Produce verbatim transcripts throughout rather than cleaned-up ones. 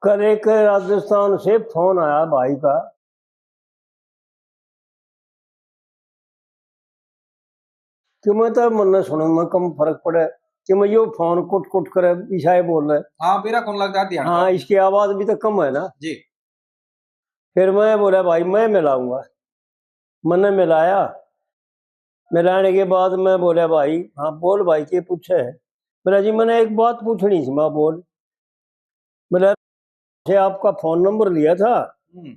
कल एक राजस्थान से फोन आया भाई का कि मैं तो मन्ने सुनने में कम फर्क पड़े कि मैं यो फोन कुट कुट करे इशाए बोल रहे। हाँ, मेरा कौन लगता है ध्यान हाँ, इसकी आवाज भी तो कम है ना। जी। फिर मैं बोला, भाई, मैं मिलाऊंगा। मैंने मिलाया। मिलाने के बाद मैं बोला, भाई। हाँ, बोल भाई, के पूछे? बोला, जी, मैंने एक बात पूछनी थी। मैं बोल। बोला, से आपका फोन नंबर लिया था। हम्म।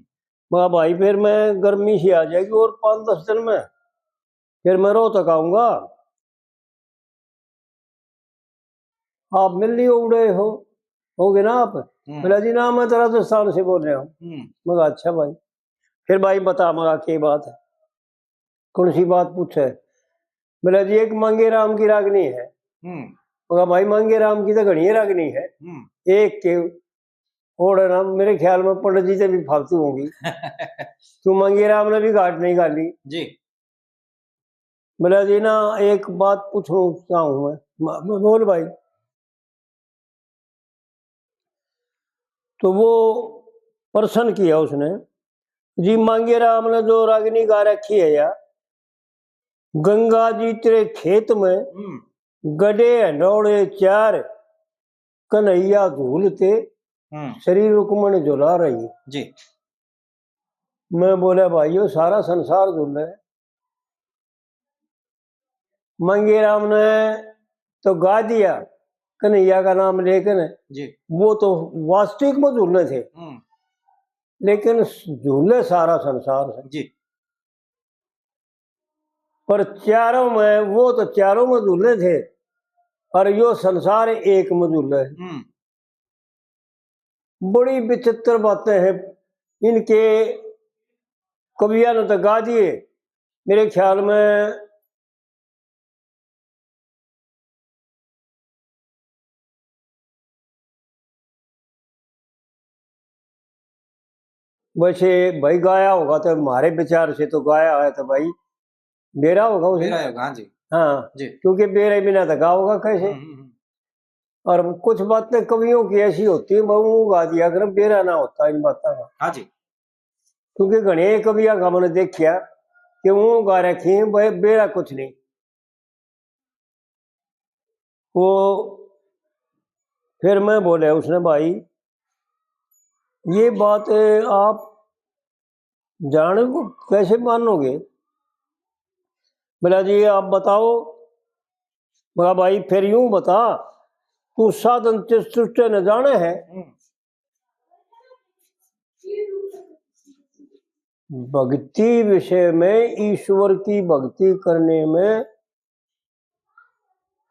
मैं, भाई, फिर मैं गर्मी सी आ जाएगी और पाँच दस दिन में, फिर मैं रोहतक आऊंगा। आप मिलने उड़े हो, होगे ना आप? हम्म। बोला, जी ना, मैं तो राजस्थान से बोल रहा हूँ। हम्म। मगर अच्छा भाई, फिर भाई बता, मगा के बात है, कौन सी बात पूछे? बोला, जी एक मांगे राम की रागनी है। हम्म। मगा भाई, मांगे राम की तो घणी रागनी है। हम्म। एक के और है ना, मेरे ख्याल में पंडित जी से भी फालतू होंगी। तू मांगे राम ने भी घाट नहीं घाली। जी। बोला, जी ना, एक बात पूछना चाहूँ मैं। म-, बोल भाई। तो वो प्रश्न किया उसने, जी मांगे राम ने जो रागनी गा रखी है या, गंगा जी तेरे खेत में हम्म। गडे हंडोले चार, कन्हैया झूलते हम्म। श्री रुक्मण झुला रही। जी। मैं बोला, भाइयों, सारा संसार झूले। मांगे राम ने तो गा दिया कन्हैया का नाम लेकर, जी। वो तो वास्तविक में झूले थे, हम्म। लेकिन झूले सारा संसार है। जी। पर चारों में, वो तो चारों में झूले थे और यो संसार एक में झूले। हम्म। बड़ी विचित्र बातें हैं इनके। कविया ने तो गा दिए, मेरे ख्याल में वैसे भाई गाया होगा तो, हमारे विचार से तो गाया है तो भाई बेरा होगा उसे। बेरा होगा, हाँ जी। हाँ, जी। क्योंकि बेरे बिना तो गा होगा कैसे? हम्म, हम्म, हम्म। और कुछ बातें कवियों की ऐसी होती है, वो गा दिया कर, बेरा ना होता इन बातों का। हाँ जी। क्योंकि घणे कविया का मैंने देखिया कि वो गा रखी है, बे-, बेरा कुछ नहीं। वो फिर मैं बोले उसने, भाई, ये बात आप जान को कैसे मानोगे? बोला, जी, आप बताओ। बोला, भाई, फिर यूं बता, तू साधन चतुष्टय न जाने है? हम्म। भक्ति विषय में, ईश्वर की भक्ति करने में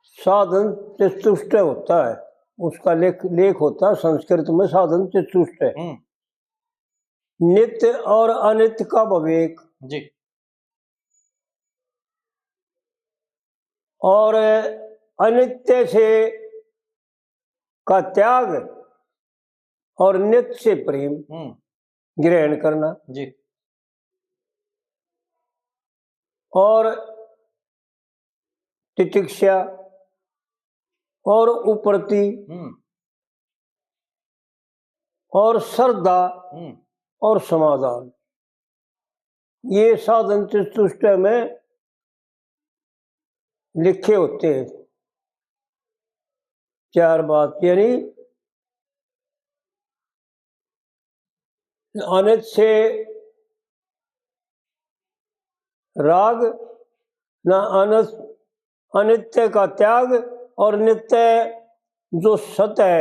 साधन चतुष्टय होता है, उसका लेख, लेख होता है संस्कृत में, साधन चतुष्टय। हम्म। नित्य और अनित्य का विवेक। जी। और अनित्य से का त्याग और नित्य से प्रेम हम्म। ग्रहण करना। जी। और तितिक्षा और उपरति हम्म। और श्रद्धा हम्म। और समाधान, ये साधन चतुष्टय में लिखे होते हैं। चार बात, यानी अनित्य से राग, ना अनस-, अनित्य का त्याग, और नित्य जो सत है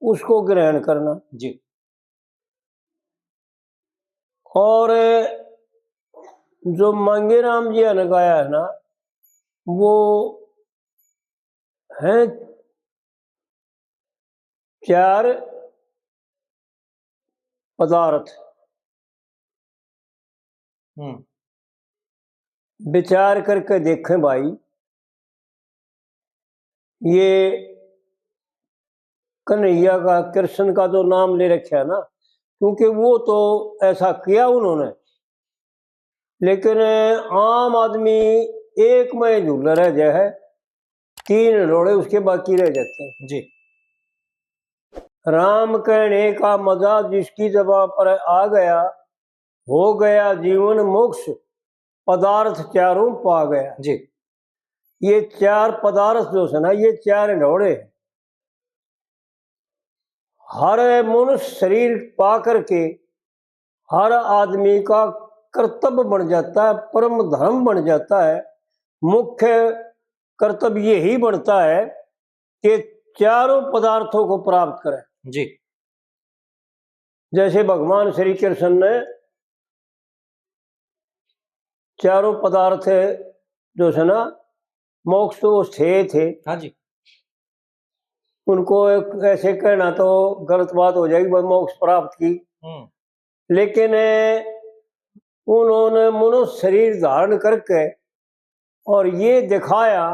उसको ग्रहण करना। जी। और जो मांगेराम जी ने गाया है ना, वो है चार पदार्थ। हम्म। विचार करके देखें भाई, ये कन्हैया का, कृष्ण का जो नाम ले रखा है ना, क्योंकि वो तो ऐसा किया उन्होंने, लेकिन आम आदमी एक में झूला रह जाए है, तीन रोड़े उसके बाकी रह जाते हैं। जी। राम कहने का मजा जिसकी जबां पर आ गया, हो गया जीवन मोक्ष, पदार्थ चारों पा गया। जी। ये चार पदार्थ जो है ना, ये चार ढोड़े हैं। हर मनुष्य शरीर पा करके हर आदमी का कर्तव्य बन जाता है, परम धर्म बन जाता है, मुख्य कर्तव्य यही बनता है कि चारों पदार्थों को प्राप्त करें। जी। जैसे भगवान श्री कृष्ण ने चारों पदार्थ जो है ना, मोक्ष तो वो छे थे। हाँ जी। उनको एक ऐसे कहना तो गलत बात हो जाएगी, बस मोक्ष प्राप्त की। हम्म। लेकिन उन्होंने मनुष्य शरीर धारण करके और ये दिखाया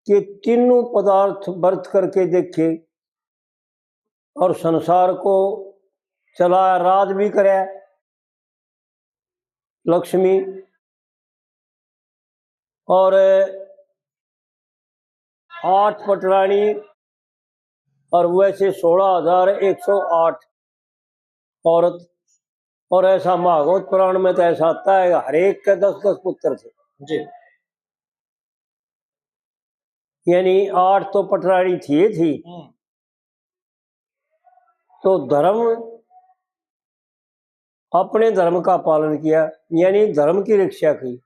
कि तीनों पदार्थ बरत करके देखे और संसार को चलाया, राज भी करे लक्ष्मी, और आठ पटरानी, और वैसे सोलह हजार एक सौ आठ औरत। और ऐसा भागवत पुराण में तो ऐसा आता है, हर एक के दस दस पुत्र थे। जी। यानी आठ तो पटरानी थी, थी। हम्म। तो धर्म, अपने धर्म का पालन किया, यानी धर्म की रक्षा की,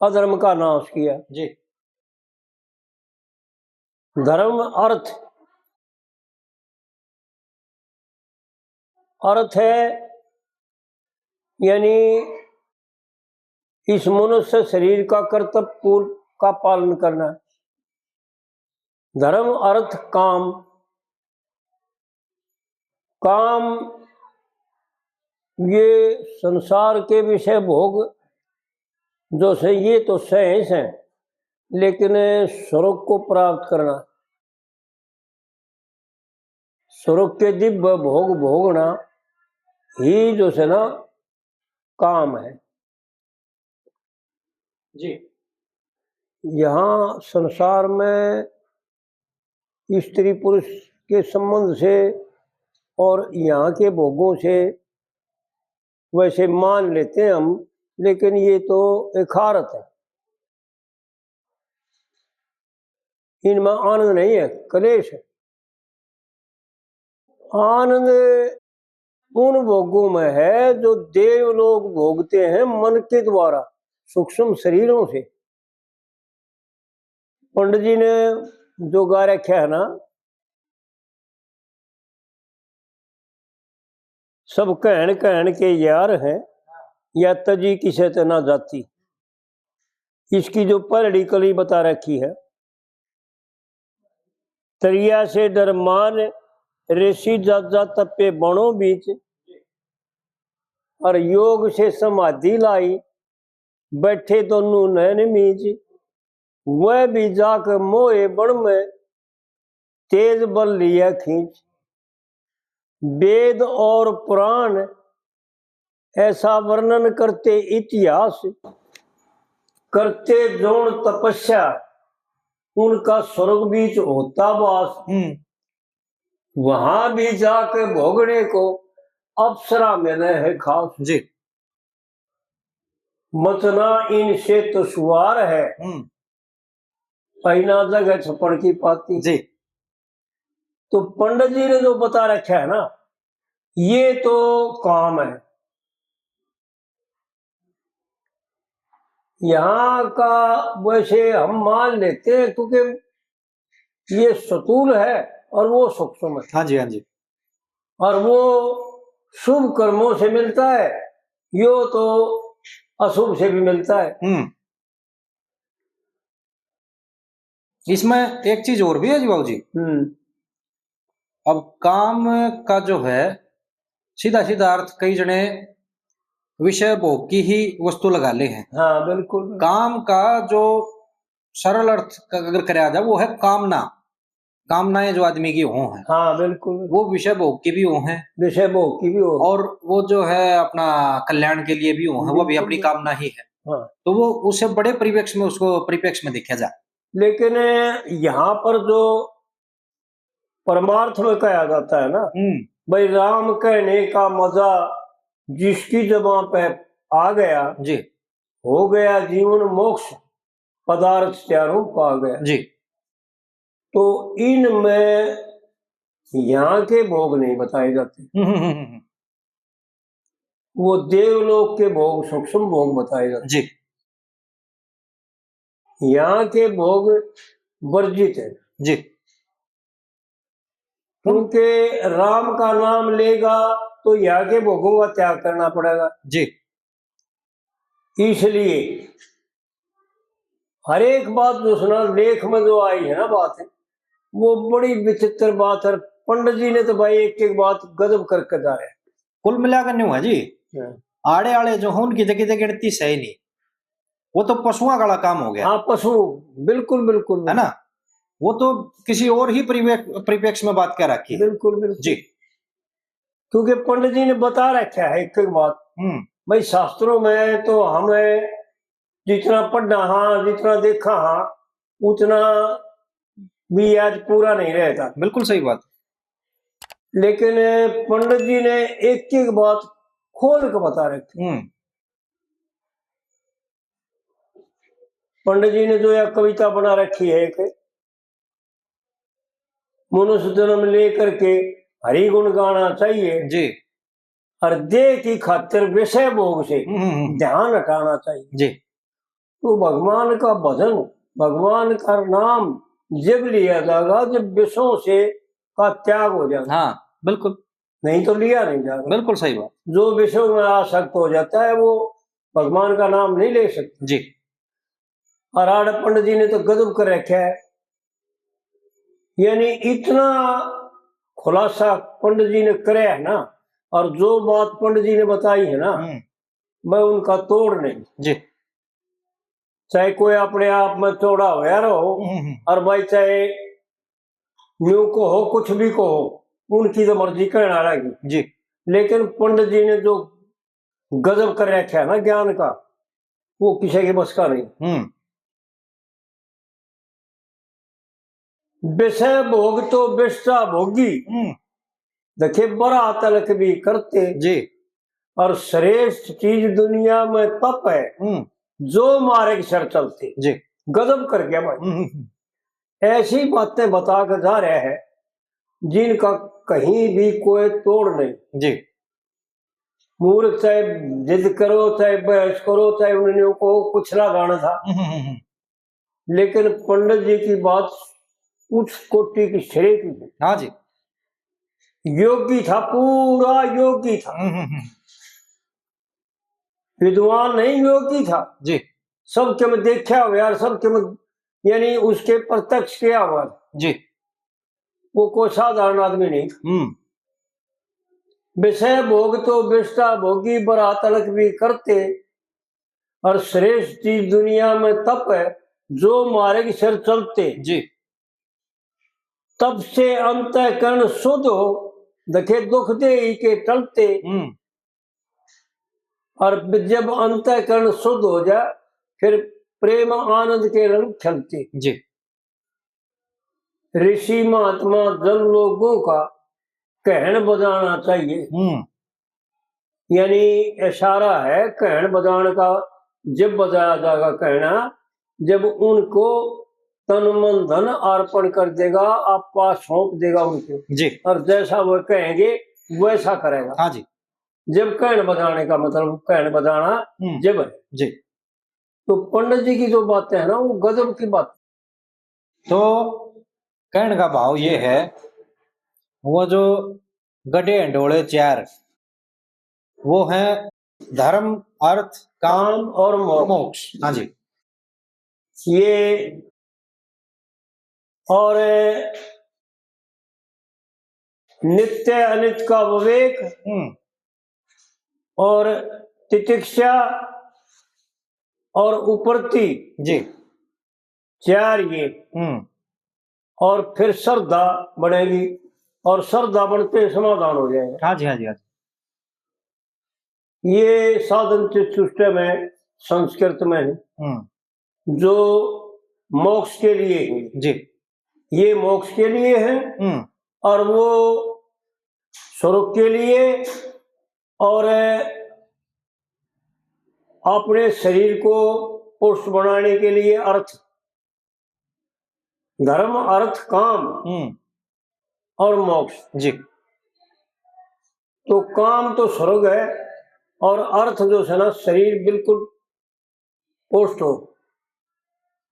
अधर्म का नाश किया। जी। धर्म अर्थ, अर्थ है यानी इस मनुष्य शरीर का कर्तव्य पूर्ण का पालन करना। धर्म अर्थ काम, काम ये संसार के विषय भोग जो से, ये तो सहे हैं, लेकिन स्वर्ग को प्राप्त करना, स्वर्ग के दिव्य भोग भोगना ही जो से ना काम है। जी। यहाँ संसार में स्त्री पुरुष के संबंध से और यहाँ के भोगों से वैसे मान लेते हैं हम, लेकिन ये तो यथार्थ है, इनमें आनंद नहीं है, क्लेश है। आनंद उन भोगों में है जो देव लोग भोगते हैं मन के द्वारा, सूक्ष्म शरीरों से। पंडित जी ने जो गा रखा है ना, सब कहण कहण के यार हैं, या तजी किसे ते ना जाती। इसकी जो पहली कली बता रखी है, तरिया से डर मान, ऋषि जाजा तपे बनो बीच, और योग से समाधि लाई, बैठे दोनों नैन मीच। वह भी जाके मोहे बन में, तेज बल लिया खींच। वेद और पुराण ऐसा वर्णन करते इतिहास, करते जोन तपस्या, उनका स्वर्ग बीच होता वास। हम्म। वहां भी जाके भोगने को अप्सरा मिले है खास। जी। मतना इनसे तो सुवार है, हम्म। पहना जगह छपड़ की पाती। जी। तो पंडित जी ने जो बता रखा है ना, ये तो काम है। यहाँ का वैसे हम मान लेते हैं, क्योंकि ये स्थूल है और वो सूक्ष्म है। हाँ जी, हाँ जी। और वो शुभ कर्मों से मिलता है, यो तो अशुभ से भी मिलता है। हम्म। इसमें एक चीज और भी है जी बाबू जी। हम्म। अब काम का जो है सीधा सीधा अर्थ कई जने विषय भोग की ही वस्तु लगा ले हैं। हाँ, बिल्कुल। काम का जो सरल अर्थ का अगर करया जाए, वो है कामना। कामनाएं जो आदमी की हो हैं, हाँ, बिल्कुल। वो विषय भोग की भी हो हैं। विषय भोग की भी हो। और वो जो है अपना कल्याण के लिए भी हो हैं, वो भी बिल्कुल। अपनी कामना ही है। हाँ। तो वो उसे बड़े परिवेश में, उसको परिप्रेक्ष्य में देखा जाए। लेकिन यहाँ पर जो परमार्थ में कहा जाता है ना, हम्म। भाई, राम कहने का मजा जिसकी जबां पे आ गया, जी। हो गया जीवन मोक्ष, पदार्थ चारों पा गया। जी। तो इनमें यहाँ के भोग नहीं बताए जाते, हम्म, हम्म, हम्म, हम्म। वो देवलोक के भोग, सूक्ष्म भोग बताए जाते। जी। यहाँ के भोग वर्जित है। जी। क्योंकि राम का नाम लेगा तो यहाँ के भोगों का त्याग करना पड़ेगा। जी। इसलिए हर एक बात जो सुना, लेख में जो आई है ना बात, वो बड़ी विचित्र बात है। पंडित जी ने तो भाई एक एक बात गजब करके जा रहे हैं। कुल मिलाकर न्यू है जी, हाँ। आड़े आड़े जो हो, उनकी जगह जगह गिनती सही नहीं, वो तो पशुओं वाला काम हो गया। हाँ, पशु, बिल्कुल, बिल्कुल। है ना, वो तो किसी और ही परिवेक-, परिप्रेक्ष्य में बात कह रखी है। बिल्कुल, बिल्कुल। जी। क्योंकि पंडित जी ने बता रखा है एक एक बात। हम्म। भाई, शास्त्रों में तो हमें जितना पढ़ना, हाँ, जितना देखा, हाँ, उतना भी आज पूरा नहीं रहता। बिल्कुल सही बात। लेकिन पंडित जी ने एक एक बात खोल के बता रखी। हम्म। पंडित जी ने जो यह कविता बना रखी है कि मनुष्य जन्म लेकर के हरि गुण गाना चाहिए जी। और देह की खातिर विषय भोग से हम्म, हम्म, हम्म। ध्यान हटाना चाहिए। जी। तो भगवान का भजन, भगवान का नाम जब लिया जाएगा जब विषयों से का त्याग हो जाएगा। हाँ, बिल्कुल। नहीं तो लिया नहीं जाएगा। बिल्कुल सही बात। जो विषयों में आसक्त हो जाता है वो भगवान का नाम नहीं ले सकता। जी। और आड़ पंडित जी ने तो गजब कर रखा है, यानी इतना खुलासा पंडित जी ने करे है ना, और जो बात पंडित जी ने बताई है ना, हम्म। मैं उनका तोड़ नहीं। जी। चाहे कोई अपने आप में चौड़ा होया रहो, हम्म, हम्म। और भाई चाहे न्यू को हो, कुछ भी को हो, उनकी तो मर्जी कहने वाला की। जी। लेकिन पंडित जी ने जो गजब कर रखा है ना ज्ञान का, वो किसी के बस का नहीं। हम्म। विषय भोग तो विषता भोगी, हम्म। देखे बरा तलक भी करते। जी। और श्रेष्ठ चीज दुनिया में तप है, हम्म। जो मार्ग सर चलते। जी। गजब कर गया भाई। हम्म, हम्म, हम्म। ऐसी बातें बता के जा रहा है जिनका कहीं भी कोई तोड़ नहीं। जी। मूर्ख चाहे जिद करो, चाहे बहस करो, चाहे उन्होंने को कुछ ना गाना था, हम्म, हम्म, हम्म। लेकिन पंडित जी की बात उच्च कोटि की सिरे की थी। हाँ जी। योगी था, पूरा योगी था। हम्म, हम्म, हम्म। विद्वान नहीं, योगी था। जी। सबके में देखा हुआ यार, सबके में, यानी उसके प्रत्यक्ष किया हुआ। जी। वो कोई साधारण आदमी नहीं। हम्म। विषय भोग तो विषता भोगी, बरा तलक भी करते, और श्रेष्ठ चीज दुनिया में तप है, जो मार्ग सर चलते। जी। तप से अंतःकरण शुद्ध हो, देखे दुख देही के टलते। हम्म। और जब अंतःकरण शुद्ध हो जाए, फिर प्रेम आनंद के रंग खिलते। जी। ऋषि महात्मा जन लोगों का कहण बजाना चाहिए। हम्म। यानी इशारा है कहण बजाण का, जब बजाया जाएगा कहना, जब उनको तन मन धन अर्पण कर देगा, आपा सौंप देगा उनको। जी। और जैसा वो कहेंगे वैसा करेगा। हाँ जी। जब कहण बजाने का मतलब कहण बजाना हम्म। जब है। जी। तो पंडित जी की जो बातें हैं ना, वो गजब की बात। तो कहने का भाव ये है, वो जो गडे हंडोले चार, वो है धर्म, अर्थ, काम काम और मोक्ष। मोक्ष। हाँ जी। ये और नित्य अनित का विवेक हम्म। और तितिक्षा और उपरति, जी। चार ये। हम्म। और फिर श्रद्धा बनेगी और श्रद्धा बनते ही समाधान हो जाएगा। हाँ जी, हाँ जी, हाँ जी। ये साधन चतुष्टय में संस्कृत में है, हम्म। जो मोक्ष के लिए है। जी। ये मोक्ष के लिए है हम्म। और वो स्वर्ग के लिए और अपने शरीर को पुष्ट बनाने के लिए अर्थ, धर्म, अर्थ, काम हम्म। और मोक्ष। जी। तो काम तो स्वर्ग है और अर्थ जो है ना, शरीर बिल्कुल पुष्ट हो।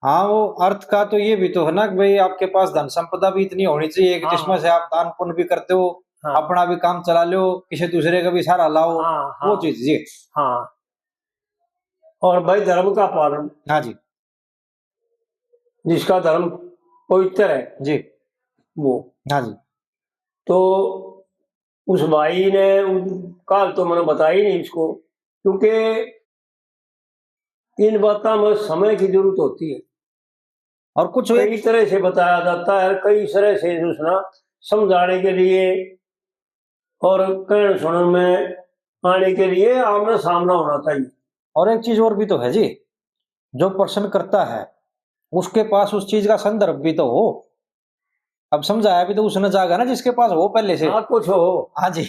हाँ, वो अर्थ का तो ये भी तो है ना कि भाई, आपके पास धन संपदा भी इतनी होनी चाहिए कि हाँ। जिसमें से आप दान पुण्य भी करते हो, हाँ। अपना भी काम चला लो, किसी दूसरे का भी सहारा लाओ, हाँ, वो हाँ। चीज। जी। हाँ। और भाई, धर्म का पालन। हाँ जी। जिसका धर्म पवित्र है जी। वो। हाँ जी। तो उस भाई ने उन-, काल तो मैंने बताया ही नहीं इसको, क्योंकि इन बातों में समय की जरूरत होती है। और कुछ कई तरह से बताया जाता है, कई तरह से जो है ना समझाने के लिए और कहण सुनण में आने के लिए आमने सामना होना चाहिए। और एक चीज और भी तो है जी, जो प्रश्न करता है उसके पास उस चीज का संदर्भ भी तो हो। अब समझाया भी तो उसने जागा ना जिसके पास हो पहले से। हाँ, कुछ हो। हाँ जी।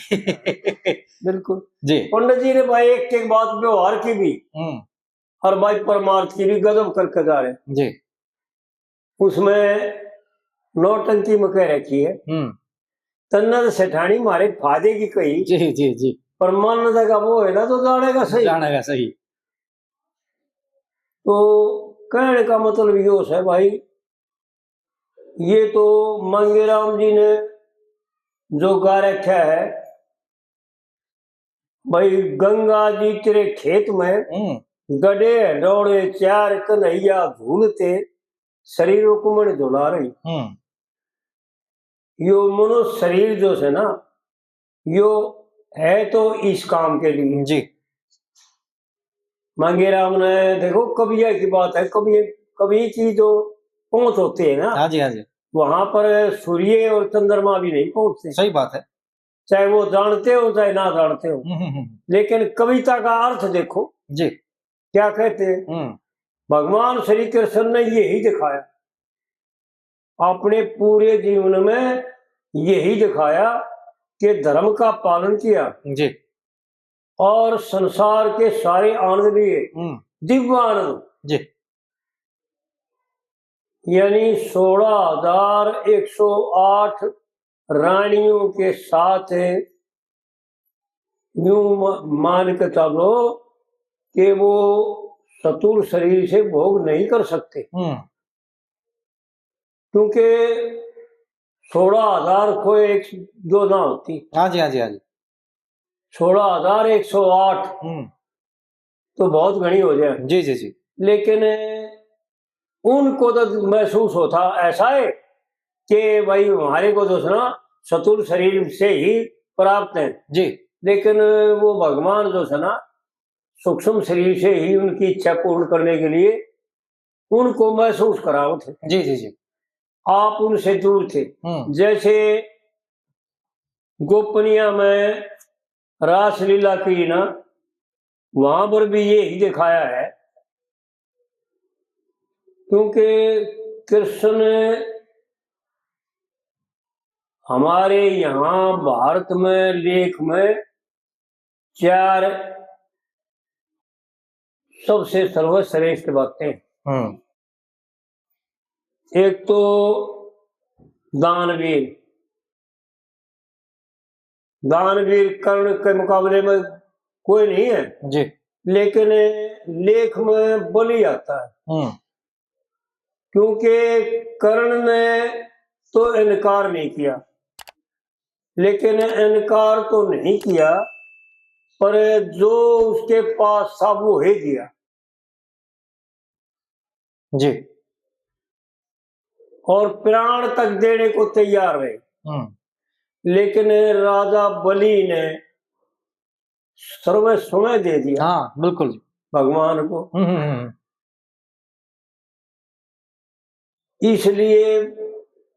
बिल्कुल। जी। पंडित जी ने भाई एक एक बात व्यवहार की भी हम्म। और भाई परमार्थ की भी गजब करके जा रहे हैं। जी। उसमें नौटंकी में कह रखी है, हम्म। तन्ने तो सेठानी मारे फायदे की कही, जी, जी, जी। पर मन जगह वो है ना तो जानेगा सही। जानेगा सही। तो कहने का मतलब यो है भाई, ये तो मांगेराम जी ने जो गा रखा है, भाई, गंगा जी तेरे खेत में हम्म। गडे हंडोले चार कन्हैया झूलते, शरीर को मन झुला रही। हम्म। यो मनुष्य शरीर जो है ना, यो है तो इस काम के लिए। जी। मांगेराम ने, देखो, कविया की बात है, कवि, कवि की जो पहुंच होती है ना, हाँ जी, हाँ जी। वहां पर सूर्य और चंद्रमा भी नहीं पहुंचते। सही बात है। चाहे वो जानते हो, चाहे ना जानते हो। हम्म, हम्म, हम्म। लेकिन कविता का अर्थ देखो, जी। क्या कहते हैं? हम्म। भगवान श्री कृष्ण ने यही दिखाया, अपने पूरे जीवन में यही दिखाया कि धर्म का पालन किया जी। और संसार के सारे आनंद लिए, हम्म। दिव्य आनंद। जी। यानी सोलह हजार एक सौ आठ रानियों के साथ यूं म-, मान के चलो कि वो स्थूल शरीर से भोग नहीं कर सकते, हम्म। क्योंकि सोलह हजार को एक दो ना होती। हाँ जी, हाँ जी, हाँ जी। सोलह हजार एक सौ आठ हम्म। तो बहुत घणी हो जाए। जी, जी, जी। लेकिन उनको तो महसूस होता ऐसा है कि भाई, हमारे को जो है ना, स्थूल शरीर से ही प्राप्त है। जी। लेकिन वो भगवान जो है ना, सूक्ष्म शरीर से ही उनकी इच्छा पूर्ण करने के लिए उनको महसूस कराओ थे। जी, जी, जी। आप उनसे दूर थे। हम्म। जैसे गोपनिया में रासलीला की ना, वहां पर भी यही दिखाया है, क्योंकि कृष्ण हमारे यहाँ भारत में लेख में चार सबसे सर्वश्रेष्ठ बातें। हम्म। एक तो दानवीर, दानवीर कर्ण के मुकाबले में कोई नहीं है जी। लेकिन लेख में बलि आता है, हम्म। क्योंकि कर्ण ने तो इनकार नहीं किया, लेकिन इनकार तो नहीं किया, पर जो उसके पास था वो ही दिया। जी। और प्राण तक देने को तैयार रहे। हम्म। लेकिन राजा बलि ने सर्वस्व दे दिया। हाँ, बिल्कुल जी। भगवान को। हम्म, हम्म, हम्म। इसलिए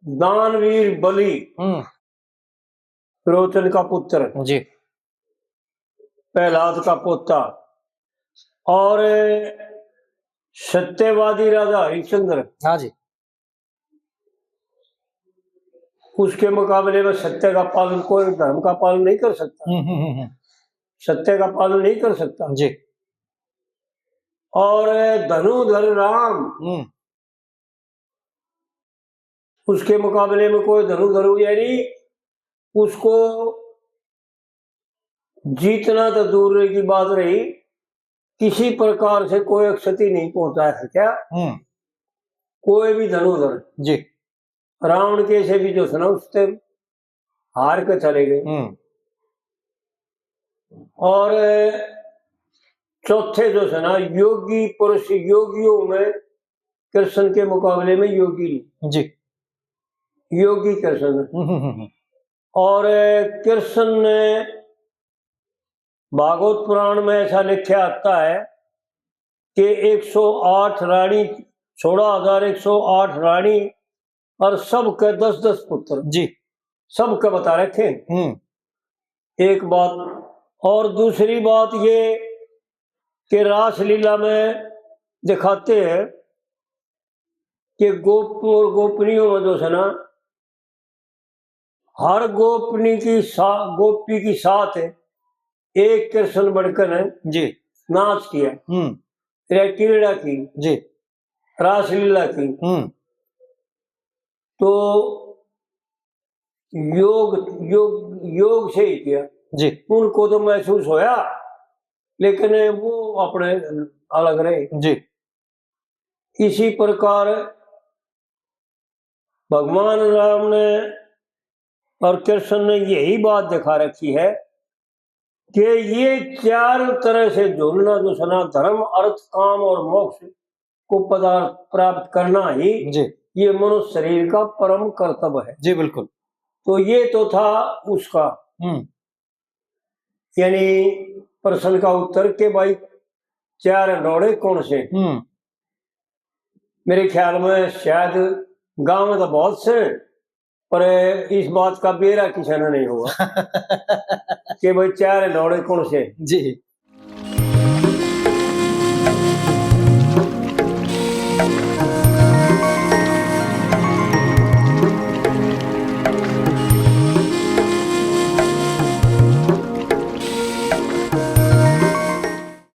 दानवीर बलि, हम्म। विरोचन का पुत्र, जी। प्रहलाद का पोता, और सत्यवादी राजा हरिश्चंद्र, हाँ जी। उसके मुकाबले में सत्य का पालन, कोई धर्म का पालन नहीं कर सकता, हम्म, हम्म, हम्म, हम्म। सत्य का पालन नहीं कर सकता। जी। और धनुधर राम, हम्म। उसके मुकाबले में कोई धनुधर, यानी उसको जीतना तो दूर की बात रही, किसी प्रकार से कोई क्षति नहीं पहुंचा है क्या? हम्म। कोई भी धनुधर। जी। रावण के से भी जो है ना, उससे हार के चले गए। हम्म। और चौथे जो है ना, योगी पुरुष, योगियों में कृष्ण के मुकाबले में योगी नहीं। जी। योगी कृष्ण। हम्म, हम्म, हम्म। और कृष्ण ने, भागवत पुराण में ऐसा लिखा आता है कि एक सौ आठ रानी, सोलह हजार एक सौ आठ रानी और सबके दस दस पुत्र। जी। सबके बता रखे। हम्म। एक बात। और दूसरी बात ये कि रासलीला में दिखाते हैं कि गोप और गोपनियों में जो है ना, हर गोपनी की सा-, गोपी की साथ एक कृष्ण बनकर ने जी। नाच किया, हम्म। रे क्रीड़ा की, जी। रासलीला की। हम्म। तो योग, योग, योग से ही किया। जी। उनको तो महसूस होया, लेकिन वो अपने अलग रहे। जी। इसी प्रकार भगवान राम ने और कृष्ण ने यही बात दिखा रखी है कि ये चार तरह से झूलना, जो है ना, धर्म, अर्थ, काम और मोक्ष को पदार्थ प्राप्त करना ही जी। ये मनुष्य शरीर का परम कर्तव्य है। जी, बिल्कुल। तो ये तो था उसका, हम्म। यानी प्रश्न का उत्तर के भाई, चार हंडोले कौन से? हम्म। मेरे ख्याल में शायद गांव में तो बहुत से, पर इस बात का बेरा किसी ने नहीं हुआ कि भाई, चार हंडोले कौन से? जी।